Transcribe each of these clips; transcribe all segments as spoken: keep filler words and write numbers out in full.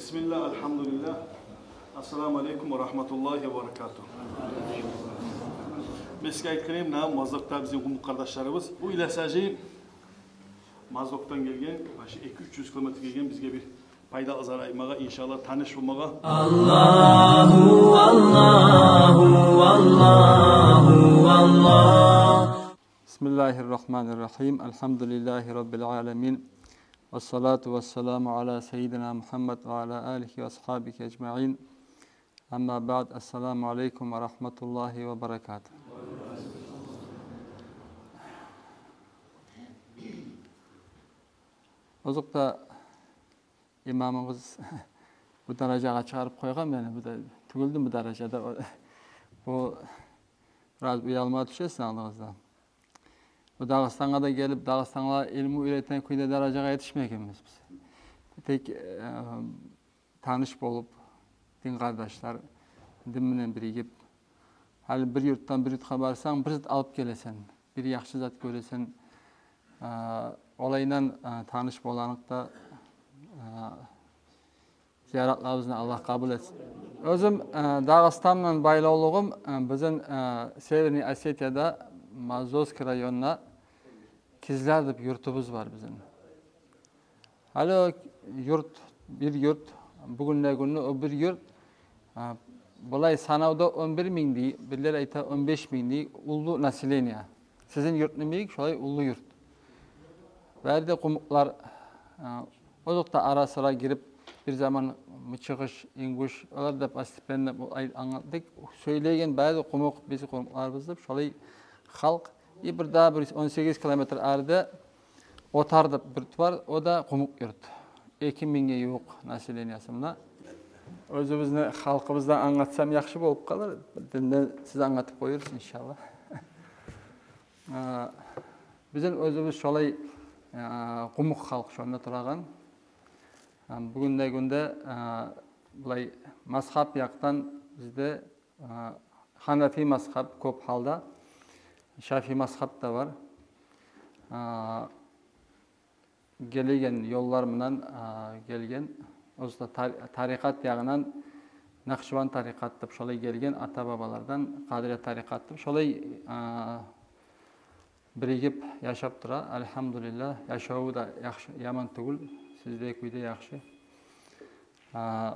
Бисмиллагь, альгьамдулиллагь. Ассаламу алейкум ва рагьматуллагьи ва баракатугь. Мен сизге айтгъаным, муна Моздокда бизин къумукъ къардашларыбыз. Бу Илияс гьажи Моздокдан гелген, башы эки-уьч юз километр гелген бизге бир пайдалы зат айтмагъа, иншаллагь, таныш болмагъа. Аллагьу, Аллагьу, Аллагьу, Аллагь. بسم الله الرحمن الرحيم. الحمد لله رب العالمين. والصلاة والسلام على سيدنا محمد وعلى آله وأصحابه أجمعين. أما بعد. السلام عليكم ورحمة الله وبركاته. Озокъда, имамыбыз бу даражагъа чыгъарып къойгъан мени, бу да тюгюлдю бу даражада. Бу бираз уялма тюшесен алдыгъызда. Бу Дагъыстангъа да гелип, Дагъыстангъа илму уьйретген кюйде даражагъа етишмегенбиз биз. Тек, э, таныш болуп, дин къардашлар, дин менен биригип, гьали бир юртдан бир юртгъа барсанг, бир зат алып гелесен, бир яхшы зат гёресен. Э, олайдан, э, таныш боланыкъ да, э, зияратларыбызны Аллагь къабул этсин. Оьзюм, э, Дагъыстан булан байлавлугъум, э, бизин, э, Северный Осетияда Моздокский районда Кизляр деп юртубуз бар бизин. Гьали о юрт, бир юрт, бугюнде гюнде о бир юрт, э, булай санавда он бир минг дей, бирлер айта он беш минг дей, уллу население. Сизин юртну йимик, шолай уллу юрт. Бары да къумукълар, э, озокъда, ара-сыра гирип, бир заман мычыгъыш, ингуш, олар да постепенно бу ай-, англатдыкъ. Сёйлейген бары да къумукъ, бизин къумукъларыбыз деп, шолай халкъ. И бир дагъы бир он сегиз километр арда Отар деп бир юрт бар, о да къумукъ юрт. Эки мингге ювукъ населениясы муна. Оьзюбюзню халкъыбыздан англатсам яхшы болуп къалар. Динде сиз англатып къоярсыз, иншаллагь. Э, бизин оьзюбюз шолай, э, къумукъ халкъ шонда турагъан. Э, бугюнде гюнде, э, булай мазгьаб якъдан бизде, э, гьанафи мазгьаб кёп гьалда, шафии мазгьаб да бар. Э, гелеген ёллар булан, э, гелген, оьзю де тар-, тарикъат ягъындан Накъшбанд тарикъат деп шолай гелген, ата-бабалардан Къадирия тарикъат деп шолай, э, биригип яшап тура, альгьамдулиллагь. Яшаву да яхшы, яман тюгюл, сиздеги кюйде яхшы. Э,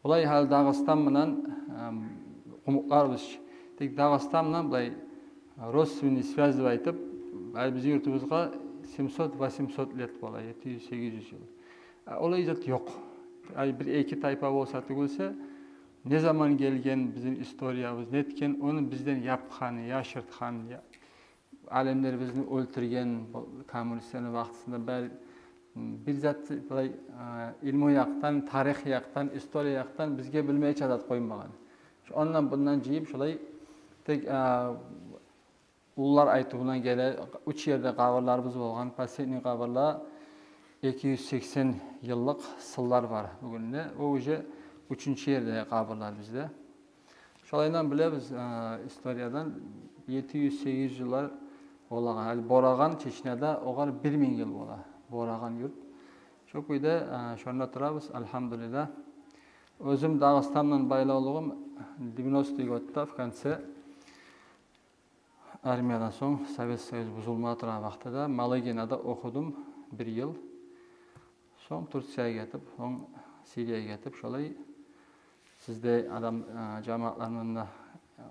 Булай гьали Дагъыстан булан, эм, къумукъларыбыз, тек Дагъыстан булан булай родственный связь деп айтып, гьали бизин юртубузгъа семьсот-восемьсот лет бола, етти юз-сегиз юз йыл. А олай зат ёкъ. Ай, бир-эки тайпа болса тюгюлсе, не заман гелген бизин историябыз, нетген, ону бизден япгъан, яшыртгъан, я-, алимлерибизни оьлтюрген бу коммунистлени вакътисинде бир, бир зат булай, э, илму якъдан, тарих якъдан, история якъдан бизге билмейче зат къоймагъан. Шу ондан-бундан жыйып шолай тек, э, уллулар айтывундан геле, уьч ерде къабурларыбыз болгъан, последний къабурла эки юз сексен йыллыкъ сынлар бар бугюнде. О уже уьчюнчю ерде къабурлар бизде. Шолайдан билебиз, э, историядан, етти юз-сегиз юз йыллар болагъан. Гьали Борагъан, Чечняда огъар бир минг йыл бола. Борагъан юрт. Шо кюйде, э, шонда турабыз, альгьамдулиллагь. Оьзюм Дагъыстан булан байлавлугъум девяностый годда в конце, армиядан сонг, Совет Союз бузулма турагъан вакътиде Малыгинада охудум бир йыл. Сонг Турциягъа гетип, сонг Сириягъа гетип, шолай сиздей адам, э, жамаатлар булан да,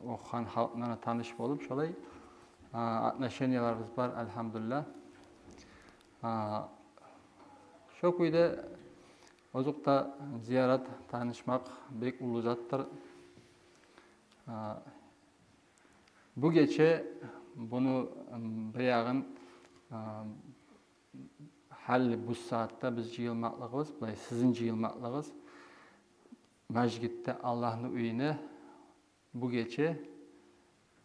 охугъан халкъ булан да таныш болуп, шолай, э, отношенияларыбыз бар, альгьамдулиллагь. Э, шо кюйде озокъда, зиярат, танышмакъ бек уллу затдыр. Э, бу гече буну, м, бир ягъын, э, гьали бу сагьатда биз жыйылмакълыгъыбыз, булай сизин жыйылмакълыгъыгъыз межитде, Аллагьны уьюне бу гече,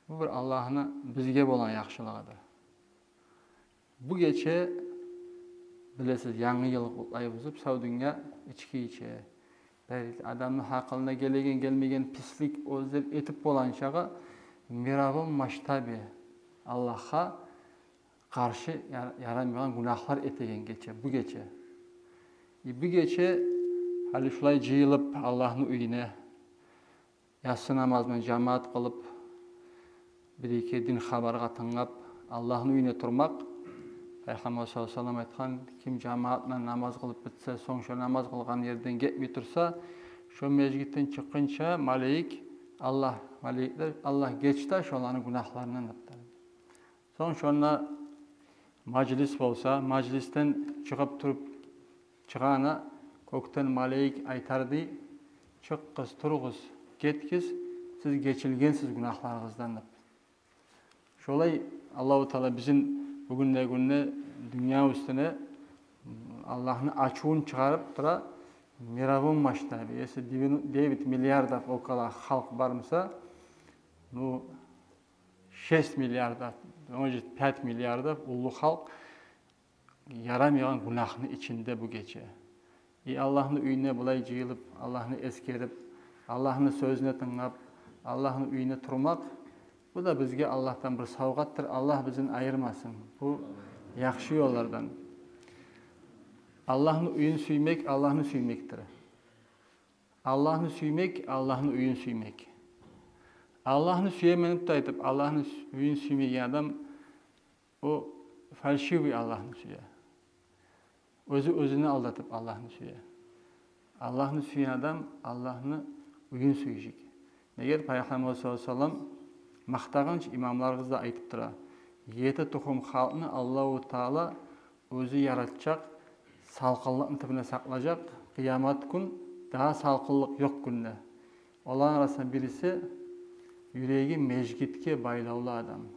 бу бир Аллагьны бизге болгъан яхшылыгъыдыр. Бу гече, билесиз, янгы йыл къутлайбыз деп, сав дюнья ички иче. Бир адамны гьакъылына гелеген, гелмеген пислик оьзлер этип болагъан чакъы, в мировом масштабе Аллагьгъа къаршы яр-, ярамайгъан гюнагьлар этеген гече, бу гече. И бу гече гьали шулай жыйылып Аллагьны уьюне, яссы намазны жамаат къылып, бир-эки дин хабаргъа тынглап, Аллагьны уьюне турмакъ. Пайхаммар саллаллагьу алайгьи ва саллам айтгъан: «Ким жамаат булан намаз къылып битсе, сонг шо намаз къылгъан ерден гетмей турса, шо межитден чыкъгъынча малайик, Аллагь, малайиклер, Аллагь, геч де шоланы гюнагьларындан», — деп. Сонг шонда мажлис болса, мажлисден чыгъып туруп, чыгъагъанда кёкден малайик айтар дей: «Чыкъгъыз, туругъуз, гетигиз, сиз гечилгенсиз гюнагьларыгъыздан», — деп. Шолай Аллагьу Таала бизин бугюн де гюнде дюнья уьстюне Аллагьны ачувун чыгъарып тура, мировом масштабе. Если девять миллиардов около халкъ бар буса, ну, шесть миллиардов, может, пять миллиардов уллу халкъ ярамайгъан гюнагьны ичинде бу гече. И Аллагьны уьюне булай жыйылып, Аллагьны эсгерип, Аллагьны сёзюне тынглап, Аллагьны уьюне турмакъ, бу да бизге Аллагьдан бир савгъатдыр. Аллагь бизин айырмасын бу яхшы ёллардан. Аллагьны уьюн сюймек Аллагьны сюймекдир. Аллагьны сюймек Аллагьны уьюн сюймек. Аллагьны сюемен деп айтып, Аллагьны уьюн сюймеген адам, о фальшивый Аллагьны сюе. Оьзю оьзюн алдатып Аллагьны сюе. Аллагьны сюеген адам Аллагьны уьюн сюежек. Неге? Пайхаммар саллаллагьу алайгьи ва саллам макътагъанча, имамларыбыз да айтып тура: «Ети тухум халкъны Аллагьу Таала оьзю яратажакъ, салкъынлыкъны тюбюне сакълажакъ, къыямат гюн дагъы салкъынлыкъ ёкъ гюнде». Оланы арасында бириси юреги межитге байлавлу адам.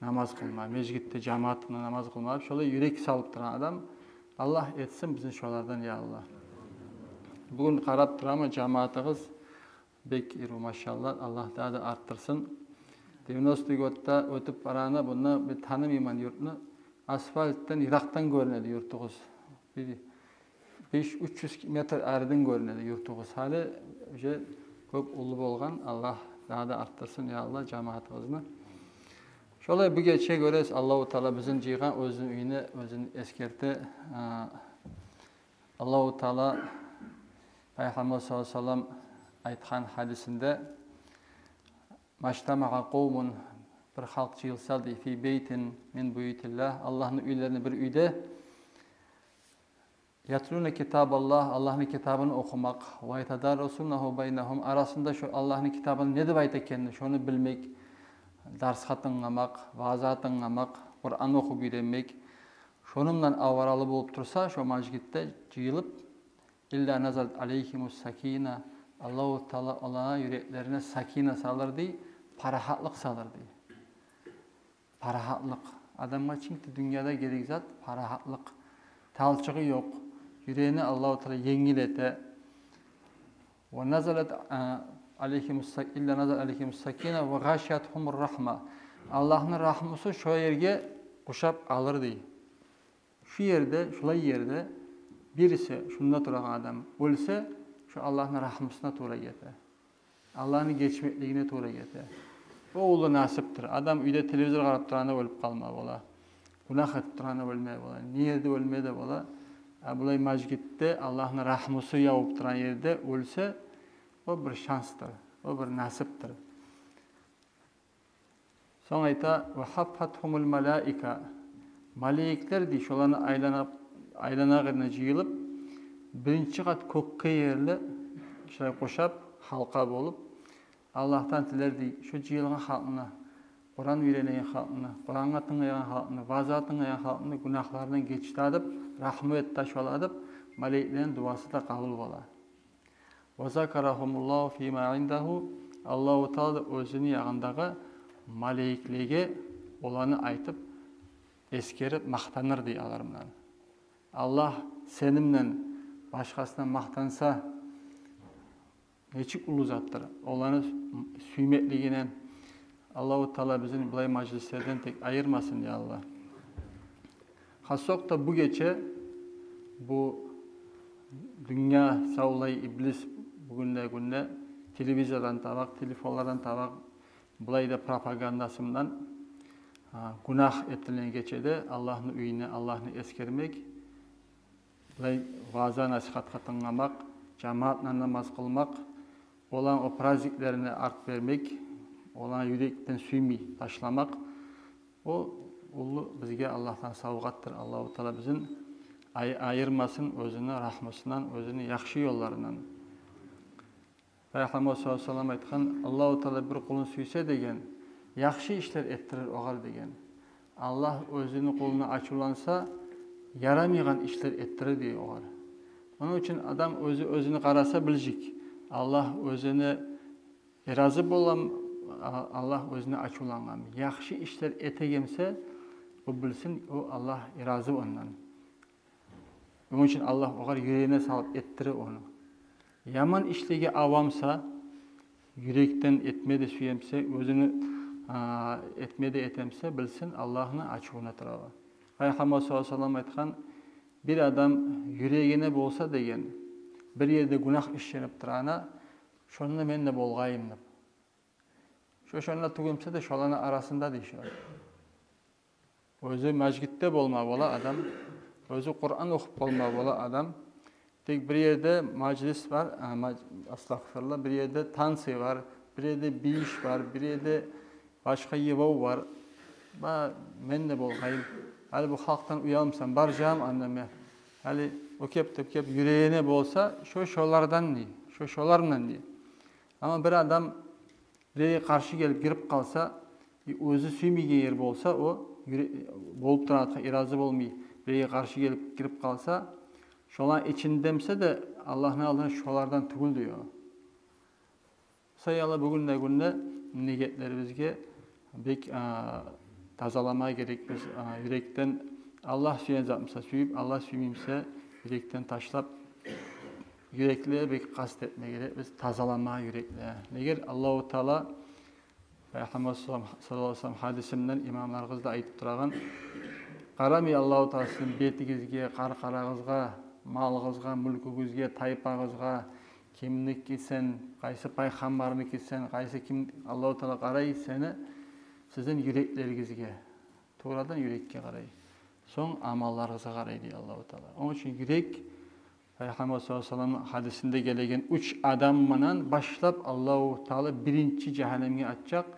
Намаз къылма, межитде жамаат булан намаз къылма, шолай юрек салып турагъан адам. Аллагь этсин бизин шолардан, я Аллагь. Бугюн къарап тураман, жамаатыгъыз бек иру, машаллагь, Аллагь дагъы да артдырсын. Девяностый годда оьтюп барагъанда, мунда мен танымайман юртну, асфальтдан йыракъдан гёрюне эди юртугъуз. Бир беш, уьч юз метр ариден гёрюне эди юртугъуз. Гьали уже кёп уллу болгъан. Аллагь дагъы да артдырсын, я Аллагь, жамаатыбызны. Шолай бу гече гёресиз, Аллагьу Таала бизин жыйгъан оьзюню уьюне, оьзюн эсгерте. А, Аллагьу Таала Пайхаммар саллаллагьу алайгьи ва саллам айтгъан гьадисинде: «Мажтамаъа къавмун», бир халкъ жыйылса дей, «фи байтин мин буютиллагь», Аллагьны уьйлеринде бир уьйде, «ятлуна китабаллагь», Аллагьны китабын охумакъ, «ва ятадарасунагьу байнагьум», арасында шо Аллагьны китабын не деп айта экенни, шону билмек, дарсгъа тынгламакъ, ваъзагъа тынгламакъ, Къуран охуп уьйренмек, шону булан аваралы болуп турса, шо межитде жыйылып, «илла назалат алайгьимус сакина», Аллагьу Таала оланы юреклерине сакина салыр дей, парахатлыкъ салыр дей. Парахатлыкъ. Адамгъа чинк де дюньяда герек зат парахатлыкъ. Талчыгъы ёкъ. Юрегин Аллагьу Таала енгил эте. «Ва назалат, а, алайгьимус сак-, илла назалат алайгьимус сакина ва гъашиятгьумур рагьма». Аллагьны рагьмусу шо ерге къуршап алыр дей. Шу ерде, шулай ерде бириси, шунда турагъан адам оьлсе, шо Аллагьны рагьмусуна тувра гете. Аллагьны гечмеклигине тувра гете. О уллу насипдир. Адам уьйде телевизор къарап турагъанда оьлюп къалма бола. Гюнагь этип турагъанда оьлме бола. Не ерде оьлме де бола. А булай межитде, Аллагьны рагьмусу явуп турагъан ерде оьлсе, о бир шансдыр, о бир насипдир. Сонг айта: «Ва хаффатгьумул малаика». Малайиклер дей, шоланы айлана, айлана къырына жыйылып, биринчи къат кёкге ерли шулай къуршап, гьалкъа болуп, Аллагьдан тилер дей, шо жыйылгъан халкъны, Къуран уьйренеген халкъны, Къурангъа тынглайгъан халкъны, ваъзагъа тынглайгъан халкъны гюнагьларындан геч де деп, рагьму эт де шолагъа деп, малайиклени дуасы да къабул бола. «Ва закарагьумуллагьу фима индагьу», Аллагьу Таала да оьзюню ягъындагъы малайиклеге оланы айтып, эсгерип, макътаныр дей олар булан. Аллагь сени булан башгъасына макътанса, нечик уллу затдыр. Оланы сюймеклигинден Аллагьу Таала бизин булай мажлислерден тек айырмасын, я Аллагь. Хасокъда бу гече, бу дюнья савлай иблис бугюн де гюнде телевизордан таба, телефонлардан таба, булай да пропагандасы булан, а, гюнагь этилген гечеде Аллагьны уьюне, Аллагьны эсгермек, Булай ваъза-насигьатгъа тынгламакъ, жамаат булан намаз къылмакъ, оланы о праздниклерине арт бермек, оланы юрекден сюймей ташламакъ, о уллу бизге Аллагьдан савгъатдыр. Аллагьу Таала бизин ай-, айырмасын оьзюню рагьмусундан, оьзюню яхшы ёлларындан. Пайхаммар саллаллагьу алайгьи ва саллам айтгъан: «Аллагьу Таала бир къулун сюйсе, — деген, — яхшы ишлер этдирир огъар, — деген. — Аллагь оьзюню къулуна ачувланса, ярамайгъан ишлер этдирир», — дей огъар. Ону учун адам оьзю оьзюне къараса билежек: Аллагь оьзюне рази боламы, а-, Аллагь оьзюне ачувлангъанмы? Яхшы ишлер этегенсе, о билсин, о Аллагь рази ондан. Ону учун Аллагь огъар юрегине салып этдире ону. Яман ишлеге авамса, юрекден этме де сюемсе, оьзюню, а, этме де этемсе, билсин, Аллагьны ачувуна тура о. Пайхаммар саллаллагьу алайгьи ва саллам айтгъан: «Бир адам юрегине болса, — деген, — бир ерде гюнагь ишленип турагъанда, шонда мен де болгъайым», — деп. Шо шонда тюгюл буса да, шоланы арасында, дей, шо. Оьзю межитде болма бола адам, оьзю Къуран охуп болма бола адам. Тек бир ерде мажлис бар, а, маж-, астагъфируллагь, бир ерде танцы бар, бир ерде бийиш бар, бир ерде башгъа йыбав бар. Ба, мен де болгъайым. Гьали бу халкъдан уялмасам, баражакъман анда мен. Гьали о кеп, тек кеп юрегине болса, шо шолардан, дей, шо шолардан, дей. Амма бир адам биревге къаршы гелип гирип къалса, э, оьзю сюймейген ер болса, о юре-, болуп турагъан затгъа рази болмай, биревге къаршы гелип гирип къалса, шоланы ичинде буса да, Аллагьны алдында шолардан тюгюл, дей о. Шо саялы бугюн де гюнде ниятлерибизге бек, а, тазалама герекбиз, а, юрекден. Аллагь сюеген зат буса сююп, Аллагь сюймей буса, юрекден ташлап, юреклеге бек къаст этме герекбиз, тазалама юреклени. Неге Аллагьу Таала, Пайхаммар саллаллагьу алайгьи ва саллам гьадисинде, имамларыбыз да айтып турагъан: «Къарамай Аллагьу Таала сизин бетигизге, къаркъарагъызгъа, малыгъызгъа, мюлкюгюзге, тайпагъызгъа, кимники сен, къайсы пайхаммарники сен, къайсы ким, Аллагьу Таала къарай сени, сизин юреклеригизге». Туврадан юрекге къарай. Сонг амалларыгъызгъа къарай, дей Аллагьу Таала. Ону учун юрек, Пайхаммар саллаллагьу алайгьи ва саллам гьадисинде гелеген, уьч адам булан башлап Аллагьу Таала биринчи жагьаннемге атажакъ,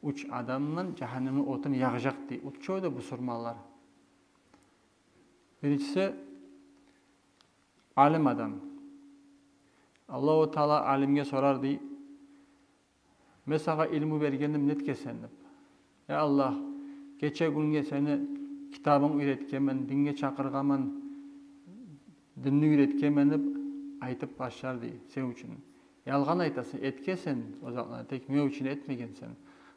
уьч адамдан жагьаннемни отун ягъажакъ, дей. Уьчев де бусурманлар. Биринчиси, алим адам. Аллагьу Таала алимге сорар, дей: «Мен сагъа илму бергенмен, нетгенсен?» — деп. «Я Аллагь, гече-гюнге сени китабынг уьйретгенмен, динге чакъыргъанман, динни уьйретгенмен», — деп айтып башлар, дей, сен учун. «Ялгъан айтасан, этгенсен о затланы, тек мен учун этмегенсен.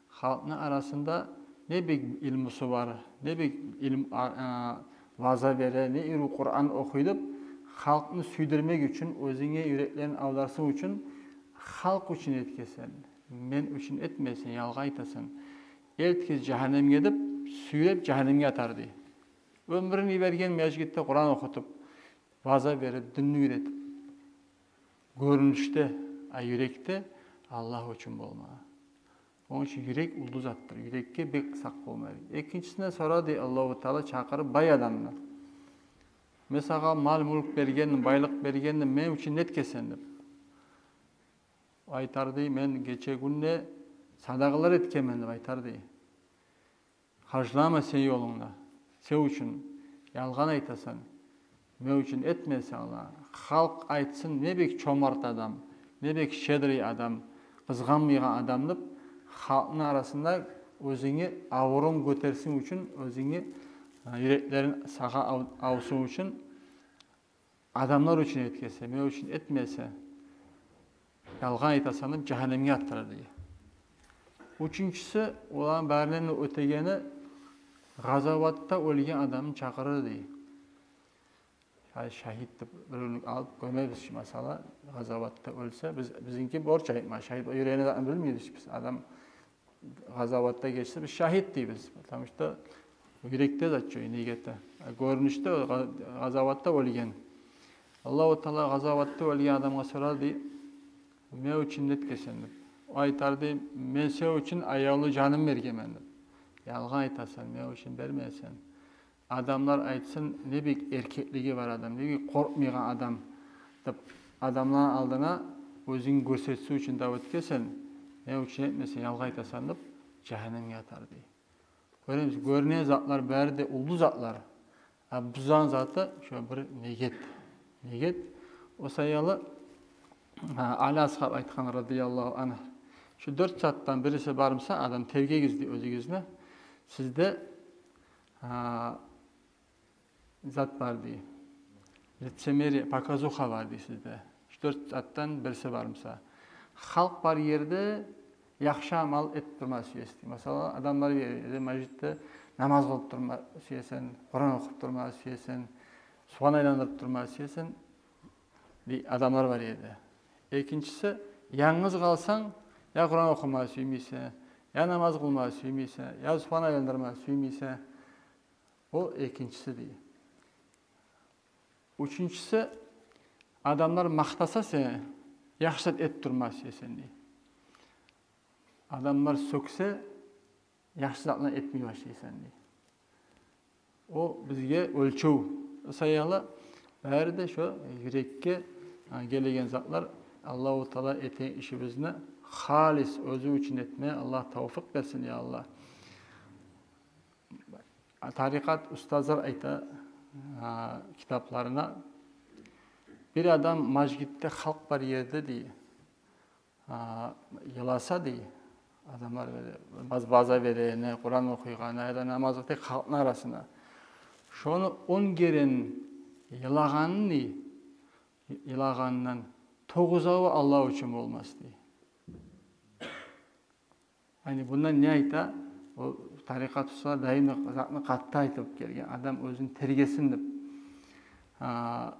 Халкъны арасында не бек илмусу бар, не бек илм-, а, а, ваъза бере, не иру Къуран охуй», — деп, халкъны сюйдюрмек учун, оьзюнге юреклерин авдарсын учун, халкъ учун этгенсен, мен учун этмегенсен, ялгъан айтасан. Элт гиз жагьаннемге деп, сюйреп жагьаннемге атар, дей. Оьмюрюн йиберген межитде Къуран охутуп, ваъза берип, динни уьйретип. Гёрюнюшде, а юрекде Аллагь учун болма. Ону учун юрек уллу затдыр. Юрекге бек сакъ болма герек. Экинчисине сорады Аллагьу Таала, чакъырып, бай адамны: «Мен сагъа мал-мюлк бергенмен, байлыкъ бергенмен, мен учун нетгенсен?» — деп. Айтар, дей: «Мен гече-гюнде садагъалар этгенмен», — деп айтар, дей. «Харжлама сен ёлунгда, сен учун. Ялгъан айтасан, мен учун этмегенсен». Халкъ айтсын: «Не бек чомарт адам, не бек щедрый адам, къызгъанмайгъан адам», — деп, халкъны арасында оьзюнге авурунг гётерсин учун, оьзюнге, а, юреклерин сагъа ав-, авсын учун, адамлар учун этгенсен, мен учун этмегенсен, ялгъан айтасан деп, жагьаннемге атдырар, дей. Уьчюнчюсю, оланы барындан да оьтегени, гъазаватда оьлген адамны чакъырыр, дей. Ша-, шагьит деп биревню алып гёмебиз чи, масала, гъазаватда оьлсе, биз, бизинки борч айтма, шагьит, о юрегине затын билмейбиз чи биз. Адам гъазаватда гечсе, биз шагьит дейбиз. Потому что юрекде зат чы, ниети. А гёрюнюшде о гъа-, гъазаватда оьлген. Аллагьу Таала гъазаватда оьлген адамгъа сорар, дей: «Мен учун нетгенсен?» — деп. О айтар, дей: «Мен сен учун аявлу жаным бергенмен», — деп. «Ялгъан айтасан, мен учун бермегенсен». Адамлар айтсын: «Не бек эркеклиги бар адам, не бек къоркъмайгъан адам», — деп, адамланы алдына оьзюн гёрсетсин учун дав этгенсен, не учун этмесенг, ялгъан айтасан деп, жагьаннемге атар дей. Гёремисиз, гёрюнеген затлар бары да уллу затлар. А бузагъан заты шо бир негет. Негет. О саялы, а, Али асгьаб айтгъан, радияллагьу ангь: «Шу дёрт затдан бириси бар буса, адам, тергегиз дей оьзюгюзню, сизде, а, зат бар дей. Лицемерие, показуха бар дей сизде. Шу дёрт затдан бириси бар буса: халкъ бар ерде яхшы амал этип турма сюесен дей. Масала, адамлар бар ерде, межитде намаз къылып турма сюесен, Къуран охуп турма сюесен, субгьан айландырып турма сюесен дей, адамлар бар ерде. Экинчиси, янгыз къалсанг, я Къуран охума сюймейсен, я намаз къылма сюймейсен, я субгьан айландырма сюймейсен». О экинчиси дей. Уьчюнчюсю, адамлар макътаса сени, яхшы зат этип турма сюесен дей. Адамлар сёксе, яхшы затланы этмей башлайсан дей. О бизге оьлчев. О саялы бары да шо юрекге, а, гелеген затлар. Аллагьу Таала этеген ишибизни халис оьзю учун этме Аллагь тавфикъ берсин, я Аллагь. Тарикъат устазлар айта, а, китапларына: бир адам межитде, халкъ бар ерде дей, а, йыласа дей, адамлар бере, ваз-, ваза берегенде, Къуран охуйгъанда яда намазда, тек халкъны арасында, шону он керен йылагъанын дей, йылагъанындан тогъузаву Аллагь учун болмас дей. Яни мундан не айта? О тарикъат устазлар даим затны къатты айтып гелген, адам оьзюн тергесин деп. А,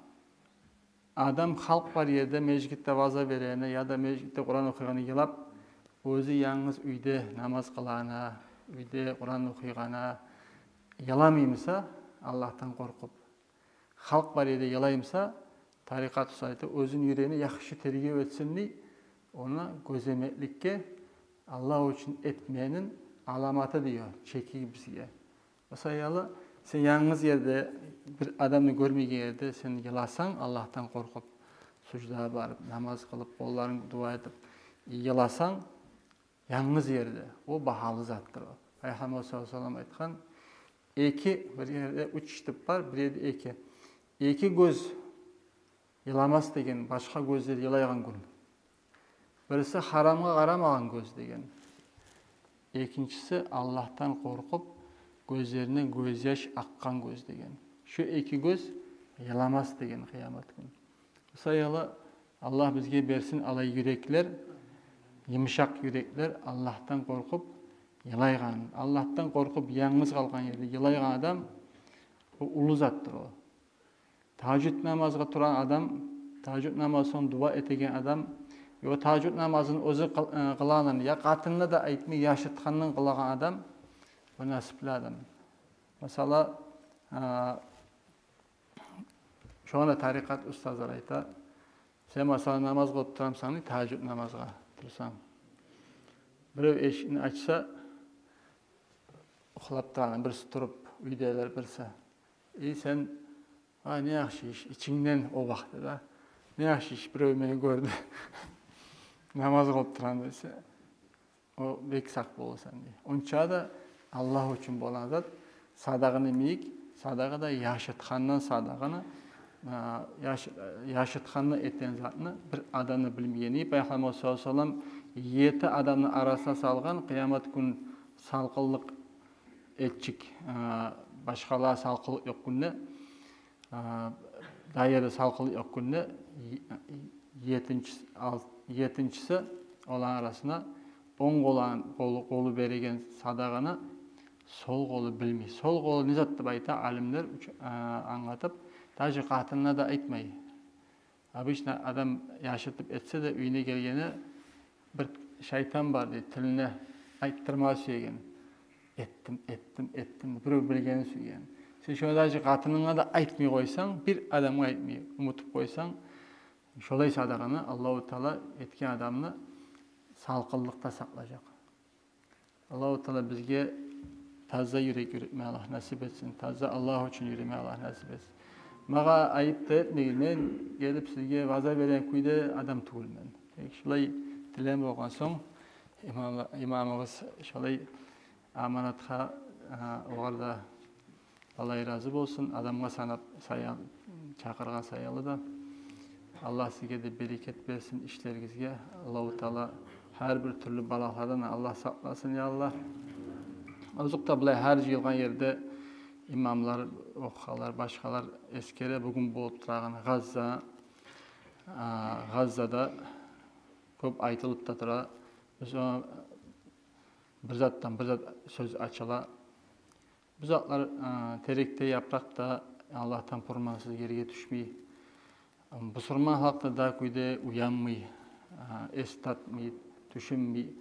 адам халкъ бар ерде, межитде ваза берегенде яда межитде Къуран охуйгъанда йылап, оьзю янгыз уьйде намаз къылагъанда, уьйде Къуран охуйгъанда йыламаймыса, Аллагьдан къоркъуп, халкъ бар ерде йылаймыса, тарикъат устазлар айта, оьзюню юрегине яхшы тергев этсин дей, ону гёземекликге, Аллагь учун этмегенин аламаты дей о, чеки бизге. О саялы сен янгыз ерде, бир адамны гёрмейген ерде сен йыласанг, Аллагьдан къоркъуп, суждагъа барып, намаз къылып, къолларынг дуа этип йыласанг, янгыз ерде, о багьалы затдыр о. Пайхаммар саллаллагьу алайгьи ва саллам айтгъан: «Эки, бир ерде уьч», — деп бар, бир ерде эки. «Эки гёз йыламас деген башгъа гёзлер йылайгъан гюн. Бириси харамгъа къарамагъан гёз деген. Экинчиси Аллагьдан къоркъуп, гёзлеринден гёзьяш акъгъан гёз деген. Шу эки гёз йыламас деген къыямат гюн». О саялы Аллагь бизге берсин алай юреклер, йымышакъ юреклер, Аллагьдан къоркъуп йылайгъан. Аллагьдан къоркъуп янгыз къалгъан ерде йылайгъан адам, о уллу затдыр о. Тагьажжуд намазгъа турагъан адам, тагьажжуд намаздан сонг дуа этеген адам, ва тагьажжуд намазын оьзю къыл-, э, къылагъанын я къатынына да айтмай, яшыртгъандан къылагъан адам, о насипли адам. Масала, э, шогъар да тарикъат устазлар айта: сен, масала, намаз къылып турамысан, тагьажжуд намазгъа турсанг, бирев эшикни ачса, юхлап турагъан, бириси туруп, уьйдегилер бириси. И сен: «Ай, не яхшы иш», ичингден о вакътиде да. «Не яхшы иш, бирев мени гёрдю намаз къылып турам», — десе, о бек сакъ боласан дей. Онча да Аллагь учун болгъан зат, садагъаны йимик, садагъа да яшыртгъандан садагъаны, а, яш-, яшыртгъандан этген затны бир адамны билмегени. Пайхаммар саллаллагьу алайгьи ва саллам ети адамны арасына салгъан къыямат гюн салкъынлыкъ этчик, а, башгъалагъа салкъынлыкъ ёкъ гюнде, а, дайыры салкъынлыкъ ёкъ гюнде, е-, етинчи-, ал-, етинчиси оланы арасына онг къолу, къолу, къолу береген садагъаны сол къолу билмей. Сол къолу не зат деп айта алимлер уьч-, а, англатып, даже къатынына да айтмай. Обычно адам яшыртып этсе де, уьюне гелгенде бир шайтан бар дей, тилине айтдырма сюеген: «Этдим, этдим, этдим», бирев билгенин сюеген. Сен шону даже къатынынга да айтмай къойсанг, бир адамгъа айтмай, унутуп къойсанг, шолай садагъаны Аллагьу Таала этген адамны салкъынлыкъда сакълажакъ. Аллагьу Таала бизге Таза юрек юрютме Аллагь насип этсин. Таза Аллагь учун юрютме Аллагь насип этсин. Магъа айып да этмегиз, мен гелип сизге ваза береген кюйде адам тюгюлмен. Тек шулай тилем болгъан сонг, имам-, имамыбыз шулай аманатгъа, а, огъар да Аллагь рази болсун. Адамгъа санап сая-, чакъыргъан саялы да. Аллагь сизге де берекет берсин ишлеригизге. Аллагьу Таала гьар бир тюрлю балагьлардан Аллагь сакъласын, я Аллагь. Озокъда, булай гьар жыйылгъан ерде имамлар, охугъанлар, башгъалар эсгере бугюн болуп турагъан Гъазза, а, Гъаззада кёп айтылып да тура. Биз о бир затдан бир зат сёз ачыла. Бу затлар, а, терек де, япыракъ да Аллагьдан пурмансыз ерге тюшмей. Бусурман халкъ да дагъы кюйде уянмай, а, эс тапмай, тюшюнмей.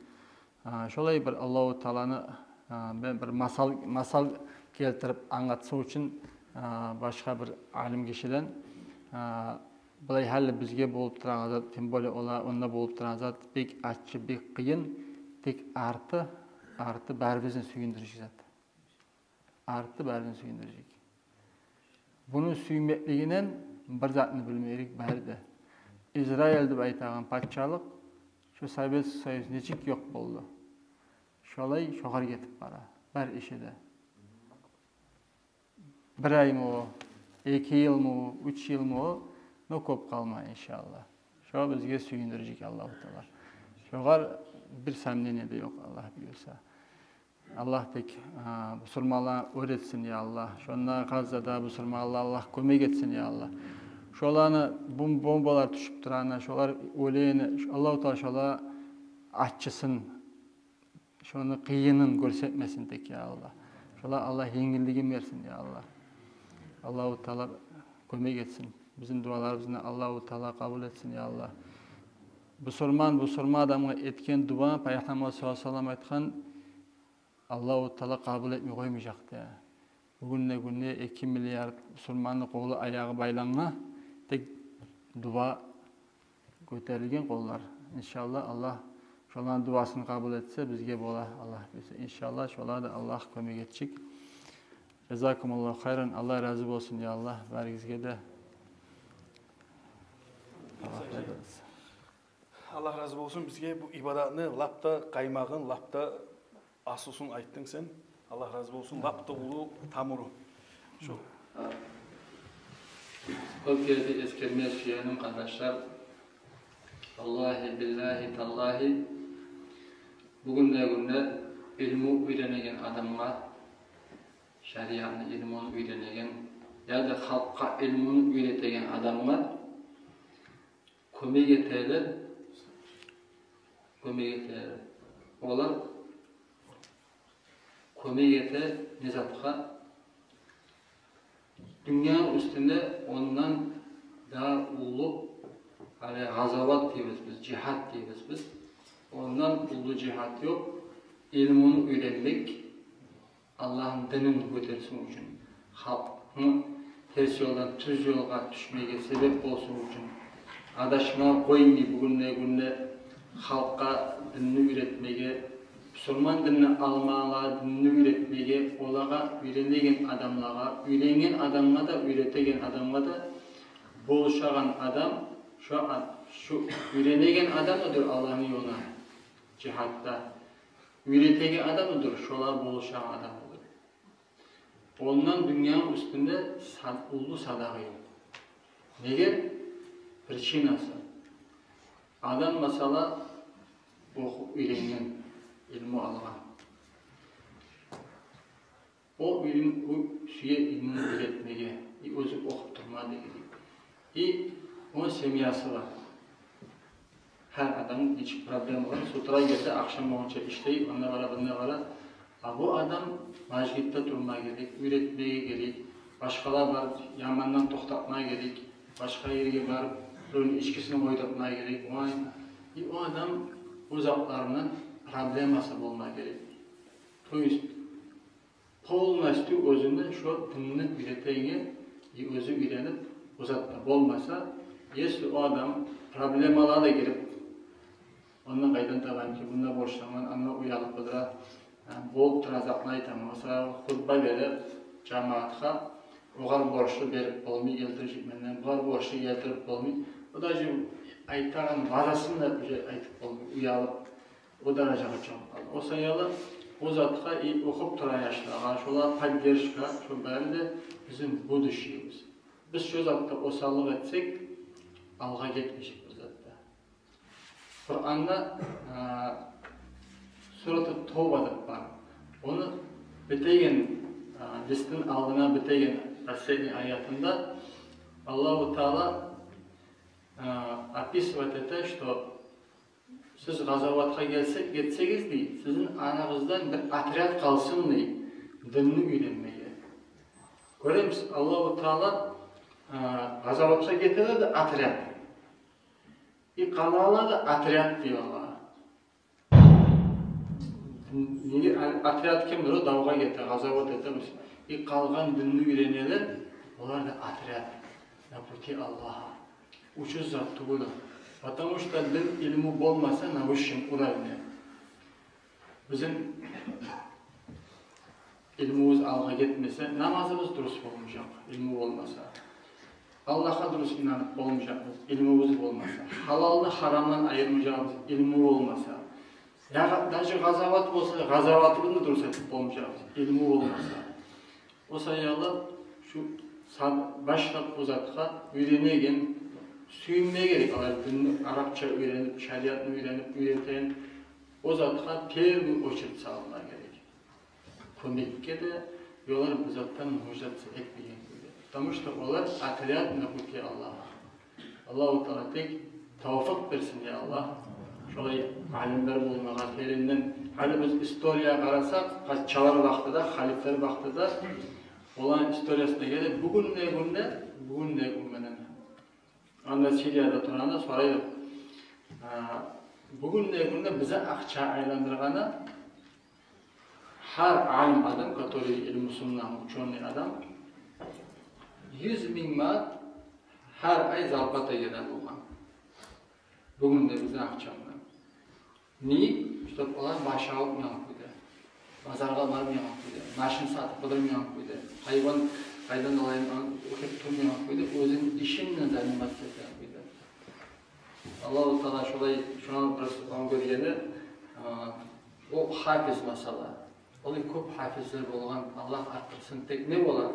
А, шолай бир Аллагьу Тааланы, а, мен бир масал, масал гелтирип англатсын учун, а, башгъа бир алим гишиден, а, булай гьали бизге болуп турагъан зат, тем более олар онда болуп турагъан зат бек аччы, бек къыйын, тек арты, арты барыбызны сююндюрежек зат. Арты барыбызны сююндюрежек. Буну сюймеклигинден бир затны билме герек бары да. Израиль деп айтагъан пачалыкъ, шо Советский Союз нечик ёкъ болду, шолай шогъар гетип бара. Бар иши де. Бир аймы о, эки йылмы о, уьч йылмы о, но кёп къалмай, иншаллагь. Шо бизге сююндюрежек Аллагьу Таала. Шогъар бир сомнение де ёкъ, Аллагь буюрса. Аллагь тек, а, бусурманланы оьр этсин, я Аллагь. Шонда Гъаззада бусурманлагъа Аллагь кёмек этсин, я Аллагь. Шоланы бом-, бомбалар тюшюп турагъанда, шолар оьлегенде, шу Аллагьу Таала шолагъа аччысын, шону къыйынын гёрсетмесин тек, я Аллагь. Шолагъа Аллагь енгиллигин берсин, я Аллагь. Аллагьу Таала кёмек этсин. Бизин дуаларыбызны Аллагьу Таала къабул этсин, я Аллагь. Бусурман бусурман адамгъа этген дуа, Пайхаммар саллаллагьу алайгьи ва саллам айтгъан, Аллагьу Таала къабул этмей къоймажакъ деп. Бугюн де гюнде эки миллиард бусурманны къолу, аягъы байлангъан, тек дуа гётерилген къоллар. Иншаллагь, Аллагь шоланы дуасын къабул этсе, бизге бола, Аллагь буюрса. Иншаллагь, шолагъа да Аллагь кёмек этежек. Жазакумуллагьу хайран. Аллагь рази болсун, я Аллагь, баригизге де. Аллагь рази болсун. Аллагь рази болсун. Бизге бу ибадатны лап да къаймагъын, лап да асылсын айтдынг сен. Аллагь рази болсун. Лап да уллу тамуру. Шу. Кёп ерде эсгерме сюегеним, къардашлар, валлагьи, биллагьи, таллагьи, бугюн де гюнде илму уьйренеген адамгъа, шариатны илмун уьйренеген яда халкъгъа илмуну уьйретеген адамгъа кёмек этели, кёмек этели. Олар кёмек эте не затгъа? Дюньяны уьстюнде ондан дагъы уллу, гьали, гъазават дейбиз биз, жигьат дейбиз биз. Ондан уллу жигьат ёкъ. Илмуну уьйренмек, Аллагьны динин гётерсин учун, халкъны терс ёлдан тюз ёлгъа тюшмеге себеп болсун учун, адашма къоймай, бугюн де гюнде халкъгъа динни уьйретмеге, бусурман динни алмагъа, динни уьйретмеге, олагъа, уьйренеген адамлагъа, уьйренген адамгъа да, уьйретеген адамгъа да болушагъан адам, шо ад-, шо уьйренеген адам да дюр Аллагьны ёлуна жигьатда. Уьйретеген адам да дюр, шолагъа болушагъан адам да дюр. Ондан дюньяны уьстюнде сад-, уллу садагъа ёкъ. Неге? Причинасы. Адам, масала, охуп уьйренген, илму алгъан. О илму, о сюе илмуну уьйретмеге, и оьзю охуп турма дегенлик. И ону семьясы бар. Гьар адамны нечик проблема бар. С утра геле, ахшам болгъунча ишлей, онда бара, бунда бара. А бу адам межитде турма герек, уьйретмеге герек, башгъалар бар, ямандан токътатма герек, башгъа ерге барып, биревню ичкисин къойдуртма герек. Вай, и о адам о затларыны проблемасы болма герек. То есть, полностью оьзюню шо динни уьйретегенге, и оьзю уьйренип, о затда болмаса, если о адам проблемалагъа да гирип, ондан къайдан табайым ки, мунда борчлуман, анда уялып къыдыра, болуп турагъан затны айтаман. Масала, хутба берип жамиятгъа, огъар борчлу берип болмай, гелтирежек менден, бугъар борчлу гелтирип болмай. О даже айтагъан вазасын да уже айтып болмай, уялып, о даражагъа чыгъып къалды. О саялы о затгъа и охуп турагъан яшлагъа, шолагъа поддержка, шо бары да бизин будущийибиз. Биз шо затда осаллыкъ этсек, алгъа гетмежек биз затда. Къуранда, а, Сурату Тавба деп бар. Ону битеген, а, бизден алдына битеген последний аятында Аллагьу Таала, а, описывать эте, что сиз гъазаватгъа гелсе-, гетсегиз, дей, сизин арагъыздан бир отряд къалсын, дей, динни уьйренмеге. Гёремиз, Аллагьу Таала, а, гъазаватгъа гетелер де отряд. И къалалар да отряд, дей Аллагь. Неге о-, отряд кимдир? О давгъа гете, гъазават этебиз. И къалгъан динни уьйренелер, олар да отряд на пути Аллаха. Учуз зат тюгюл. Потому что дин илму болмаса на высшем уровне, бизин илмубуз алгъа гетмесе, намазыбыз дурус болмажакъ, илму болмаса. Аллагьгъа дурус инанып болмажакъбыз, илмубуз болмаса. Гьалалны гьарамдан айырмажакъбыз, илму болмаса. Я даже гъазават болса, гъазаватыбызны дурус этип болмажакъбыз, илму болмаса. О саялы шу са-, башлап бу затгъа уьйренеген, сююнме герек, олар динни арапча уьйренип, шариатны уьйренип, уьйретеген, о затгъа первый очередь салма герек. Кёмекге де, олар бу затдан нуждаться этмеген кюйде. Потому что олар отряд на пути Аллаха. Аллагьу Таала тек тавфикъ берсин, я Аллагь. Шолай алимлер болмагъа, теренден. Гьали биз историягъа къарасакъ, пачалар вакътиде, халифлер вакътиде, оланы историясына гелип, бугюнге гюнде, бугюнге гюн менен. Анда Сирияда турагъанда сорайым. А, бугюнге гюнде бизге акъча айландыргъаны, гьар алим адам, который илмусундан учёный адам, юз минг манат гьар ай зарплата геле болгъан. Бугюнге бизин акъча булан. Не? Чтоб олар баш авуртмайгъан кюйде, базаргъа бармайгъан кюйде, машин сатып къыдырмайгъан кюйде, гьайван къайдан алайым, аны оьлтюрмейген кюйде, оьзюню иши булан заниматься этеген кюйде. Аллагьу Таала шолай, шону просто ону гёргени, а, о хафиз масала. Олай кёп хафизлер болгъан, Аллагь артдырсын. Тек не бола?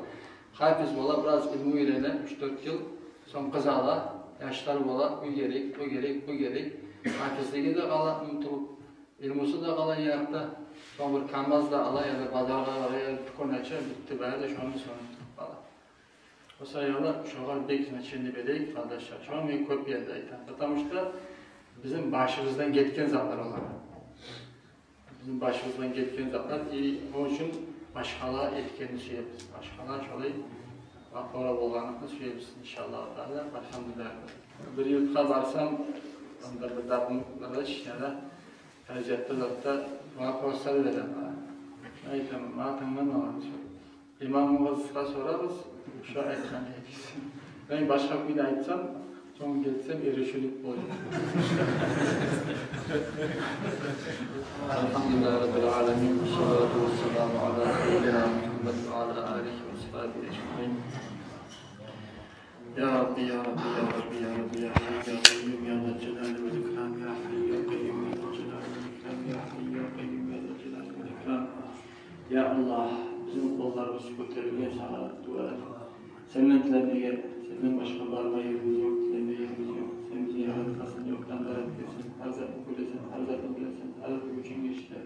Хафиз бола, бираз илму уьйрене, уьч-дёрт йыл, сонг къызара, яшлар бола, уьй герек, о герек, бу герек. Хафизлиги де къала унутулуп, илмусу да къала ярты. Сонг бир КамАЗ да ала, яда базаргъа бара, яда тюкен ача, битди бары да, шону сонг унутулуп къала. О саялы шогъар бек значение берейик, къардашлар. Шону мен кёп ерде айтаман. Потому что бизин башыбыздан гетген затлар олар. Бизин башыбыздан гетген затлар, и ону учун башгъалар этгенни сюебиз. Башгъалар шолай опора болгъанны сюебиз, иншаллагьу таала. Альгьамдулиллагь. Бир юртгъа барсам, онда бир дагъы, бир де иш, яда, гьажатда, затда, вопрослар бере магъа. Айтаман, магъа тынглама, магъа сор. Имамыбызгъа сорарбыз, шо айтгъан эди. Мен башгъа кюйде айтсам, сонг гетсем, эришивлюк болажакъ. الحمد لله رب العالمين، والصلاة والسلام على سيدنا محمد وعلى آله وأصحابه أجمعين. يا ربي، يا ربي، يا ربي، يا ربي، يا حي يا قيوم يا ذا الجلال والإكرام، يا حي يا قيوم يا ذا الجلال والإكرام، يا حي يا قيوم يا ذا الجلال والإكرام. Я Аллагь, бизин къолларыбыз гётерилген сагъа дуа этип, сенден тилемеге, сенден башгъа барма ерибиз ёкъ, тилеме ерибиз ёкъ. Сен бизин яратгъансынг, ёкъдан бар этгенсен, гьар затны гёресен, гьар затны билесен, гьар затны гючюнг етишди.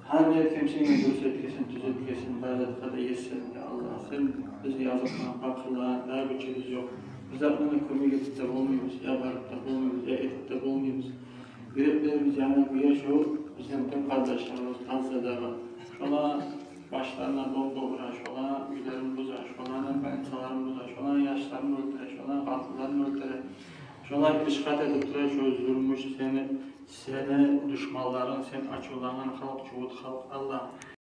Гьар не этсенг, сен дурус этгенсен, тюз этгенсен, бар затгъа да ессен, я Аллагь. Сен бизин языкъдан къатылгъан, дагъы гючюбюз ёкъ. Биз затны да кёмек этип де болмайбыз, я барып да болмайбыз, я этип де болмайбыз. Юреклерибиз янып, уьер шу бизин дин къардашларыбыз Газзадагъы. Шоланы башларына бомба ура, шоланы уьйлерин буза, шоланы больницаларын буза, шоланы яшларын оьлтюре, шоланы къатынларын оьлтюре, шоланы ишгъат этип тура, шу зулмучу сени, сени душманларынг, сен ачувлангъан халкъ, жугьут халкъ, Аллагь.